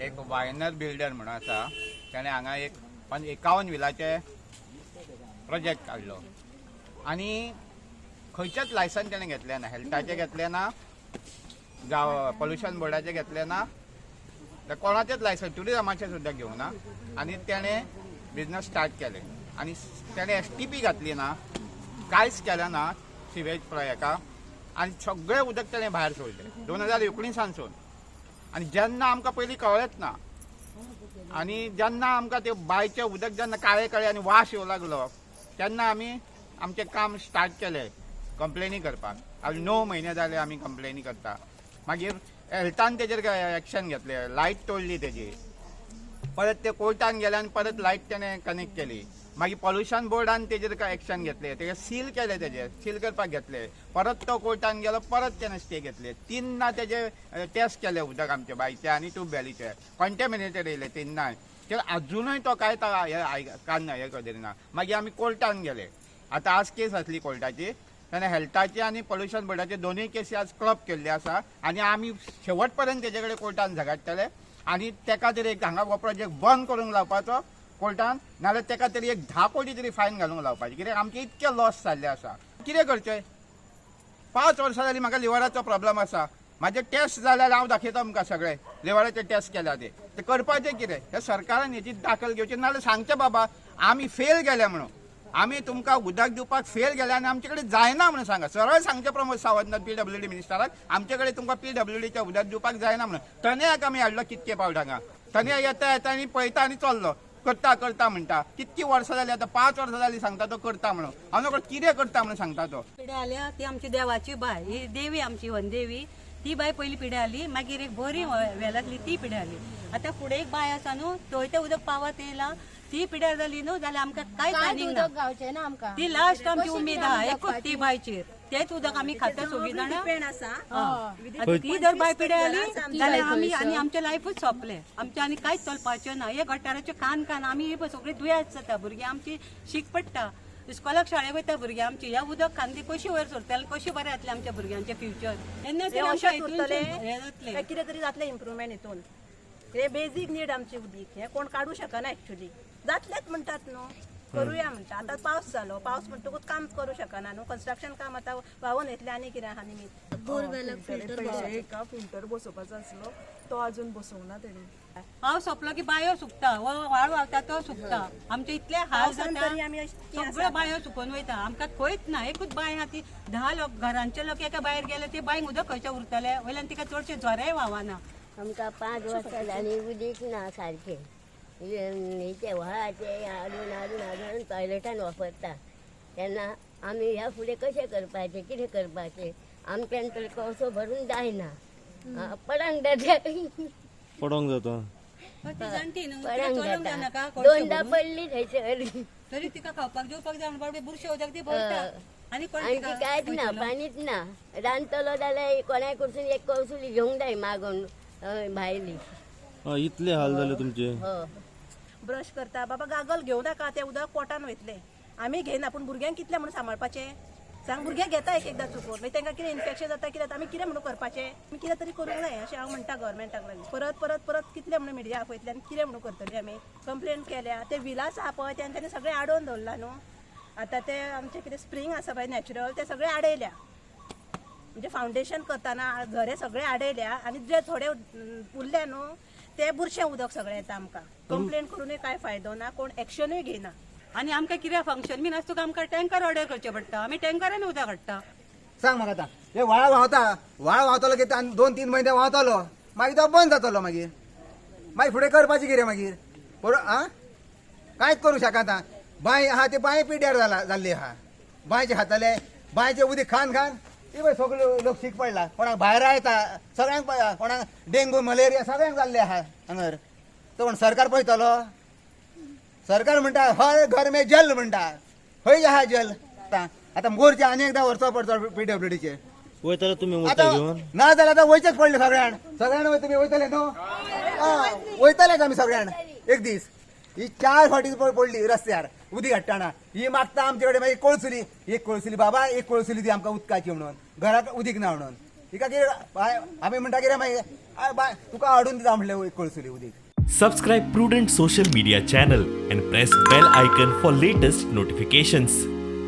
एक वायनर बिल्डर म्हणून आसा, ताणें हांगा एक 51 विलाचे प्रोजेक्ट काडलो आनी खंयचेच लायसन ताणें घेतलें ना. हेल्थाचें घेतलें ना, जावं पोल्युशन बोर्डाचें घेतलें ना, कोणाचेच लायसन, ट्युरिजमाचें सुद्दां घेवना. आनी ताणें बिजनस स्टार्ट केलें आनी ताणें एसटीपी घातली ना, कांयच केलें ना सिवेज हेका आनी सगळें उदक ताणें भायर सोडलें 2019सानसून. आनी जेन्ना आमकां पयलीं कळ्ळेंच ना आनी जेन्ना आमकां ते बांयचें उदक जेन्ना काळें काळें आनी वास येवं लागलो तेन्ना आमी आमचें काम स्टार्ट केलें कंप्लेनी करपाक. आज 9 म्हयने जाले आमी कंप्लेनी करता. मागीर हेल्थान तेजेर एक्शन घेतलें, लायट तोडली तेजी, परत ते कोर्टान गेले आनी परत लायट तेणें कनेक्ट केली. मागीर पोल्युशन बोर्डान तेजेर एक्शन घेतलें, तेजे सील केलें, तेजेर सील करपाक घेतलें. परत तो कोर्टान गेलो, परत तेणें स्टे घेतले. तिन्ना तेजे टेस्ट केले उदक आमचे बांयचे आनी ट्यूबवेलीचे, कंटेमिनेटेड येयले तिन्नाय. ते अजुनूय तो कांय कान हें करिना. मागीर आमी कोर्टान गेले. आतां आज केस आसली कोर्टाची, तेणें हेल्थाची आनी पोल्युशन बोर्डाचे दोनूय केसी आज क्लब केल्ले आसा आनी आमी शेवट पर्यंत तेजे कडेन कोर्टान झगडटले आनी तेका तरी एक हांगा हो प्रोजेक्ट बंद करूंक लावपाचो कोर्टान, नाजाल्यार तेका तरी एक 10 कोटी तरी फायन घालूंक लावपाची. कित्याक आमचे इतके लॉस जाल्ले आसा. कितें करचें? 5 वर्सां जालीं म्हाका लिवराचो प्रॉब्लम आसा. म्हाजे टेस्ट जाल्यार हांव दाखयता तुमकां सगळे लिवराचे टेस्ट केल्या ते. ते करपाचें कितें? हे सरकारान हेची दाखल घेवची, नाजाल्यार सांगचें बाबा आमी फेल गेले म्हणून, आमी तुमकां उदक दिवपाक फेल गेले आनी आमचे कडेन जायना म्हणून सांगा. सरळ सांगचें प्रमोद सावंत PWD मिनिस्टराक, आमचे कडेन तुमकां PWDचें उदक दिवपाक जायना म्हणून. तनयाक आमी हाडलो कितके पावट हांगा, तनया येता येता आनी पळयता आनी चल्लो, करता करता म्हणटा. कितकी वर्सां जाली आतां, 5 वर्सां जाली सांगता तो करता म्हणून. हांव नकळो कितें करता म्हणून सांगता तो. पिड्या आल्या ती आमची देवाची बाय, ही देवी आमची वनदेवी, ती बाय पयली पिड्या आली. मागीर एक बरी वेलांतली ती पिड्या आली. आतां फुडें एक बाय आसा न्हू, थंय तें उदक पावत येयलां, ती पिड्यार जाली न्हू जाल्यार आमकां कांयच आनीक ना. उदक गावचें ना आमकां. ती लास्ट आमची उमेद आहा एकूच ती बायचेर, तेच उदक आमी खाता सगळीं जाणां. डिपेंड आसा. ती जर बाय पिड्यार आली जाल्यार आमी आनी आमचें लायफूच सोंपलें, आमचें आनी कांयच चलपाचें ना. हे गटाराचे कान कान आमी हे सगळीं दुयेंस जाता, भुरगीं आमची शीक पडटा, इस्कॉलाक शाळेक वयता भुरगीं आमची. ह्या उदक खावन ती कशी वयर सरतले, कशी बरें जातलें आमच्या भुरग्यांचें फ्युचर तेन्ना हे तरी आमच्या अशेंच उरतलें हितून हें जातलें. काय कितें तरी जातलें इम्प्रुवमेंट हितून. हे बेजीक नीड आमची उदीक, हें कोण काडूं शकना एक्चुली. जातलेंच म्हणटात न्हू, करुया म्हणटा. आतां पावस जालो, पावस म्हणटकूच काम करूं शकना न्हू, कन्स्ट्रक्शन काम आतां व्हांवून येतलें आनी कितें आहा निमीत. बोरवेलाक फिल्टर एका फिल्टर बसोवपाचो आसलो तो अजून बसोवंक ना तेणी. पावस सोंपलो की बायो सुकता, व्हाळ व्हांवता तो सुकता. आमचे इतले हाल पावसान जाता, तरी आमी अशी सगळ्यो बायो सुकून वयता. आमकां खंयच ना, एकूच बांय आहा ती 10 लोक घरांचे लोक एका बायर गेले ते बांयक उदक खंयचें उरतलें? वयल्यान तिका चडशे झरेय व्हांवना. आमकां 5 वर्सां जालीं उदीक ना सारकें. हेचे व्हाळाचे हाडून हाडून हाडून टॉयलेटान वापरता. तेन्ना आमी ह्या फुडें कशें करपाचें, कितें करपाचें? आमच्यान तर कळसो भरून जायना, पडंग जाता, पडोंक जाता. ती जाणटी न्हू, तिका पडंग चलोवंक जायना जाता. का कळशे दोनदा भरून? पडली थंयसर तरी तिका खावपाक जेवपाक जाय म्हणून बाबडे बुरशे उदक ती भरता. आनी कोण आणखी तिका कांयच ना, पळयतलो? पाणीच ना. रांदतलो जाल्यार कोणाय कडसून एक कळसुली घेवंक जाय मागून भायली. इतले हाल जाले तुमचे. हो. ब्रश करता बाबा गागल घेवं नाका, तें उदक पोटान वयतलें. आमी घेयना पूण भुरग्यांक कितलें म्हणून सांबाळपाचें सांग. भुरगे घेता एक एकदां चुकून, मागीर तांकां कितें इन्फेक्शन जाता कितें जाता, आमी कितें म्हणून करपाचें? आमी कितें तरी करूंक जाय अशें हांव म्हणटा गव्हर्मेंटाक लागीं. परत परत परत कितलें म्हणून मिडिया आपयतले आनी कितें म्हणून करतली? आमी कंप्लेन केल्या, ते विलास आहा पळय तेन्ना तेणें सगळें आडोवन दवरलां न्हू. आतां ते आमचें कितें स्प्रींग आसा पळय नॅचरल, ते सगळे आडयल्या. म्हणजे फावंडेशन करतना झरे सगळे आडयल्या आनी जे थोडे उरले न्हू ते बुरशें उदक सगळें येता आमकां. कंप्लेन करूनय कांय फायदो ना, कोण एक्शनूय घेयना. आनी आमकां कितें फंक्शन बीन आसता तुका आमकां टँकर ऑर्डर करचें पडटा, आमी टँकरान उदक हाडटा. सांग म्हाका आतां, हे व्हाळ व्हांवता, व्हाळ व्हांवतलो की 2-3 म्हयने व्हांवतलो, मागीर तो बंद जातलो. मागीर मागीर फुडें करपाचें कितें? मागीर बरोबर आं कांयच करूंक शकना. बांय आहा ती बांय पिड्यार जाल्ली आहा. बांयचे खातले, बांयचें उदीक खान खान ती पळय सगळे लोक शीक पडला. कोणाक भायर येता सगळ्यांक, कोणाक डेंगू मलेरिया सगळ्यांक जाल्ले आहा हांगर. तो कोण सरकार पळयतलो? सरकार म्हणटा हर घर में जल म्हणटा, खंय आहा जल? आतां मोर्चा आनी एकदां व्हरचो पडटलो PWDचेर. वयतले तुमी मोर्चा आतां घेवन? ना जाल्यार आतां वयचेच पडले सगळ्यान. सगळ्यान वय तुमी वयतले न्हू? वयतलेच आमी सगळ्यान एक दीस. ही 4 फावटी पडली रस्त्यार उदीक हाडटना. ही मागता आमचे कडेन मागीर कोळसुली, एक कोळसुली बाबा, एक कोळसुली दी आमकां उदकाची म्हणून, घराक उदीक ना म्हणून. हिका कितें बाय आमी म्हणटा कितें मागीर बाय तुका हाडून दिता म्हणलें कळसुली उदीक. Subscribe Prudent Social Media channel and press bell icon for latest notifications.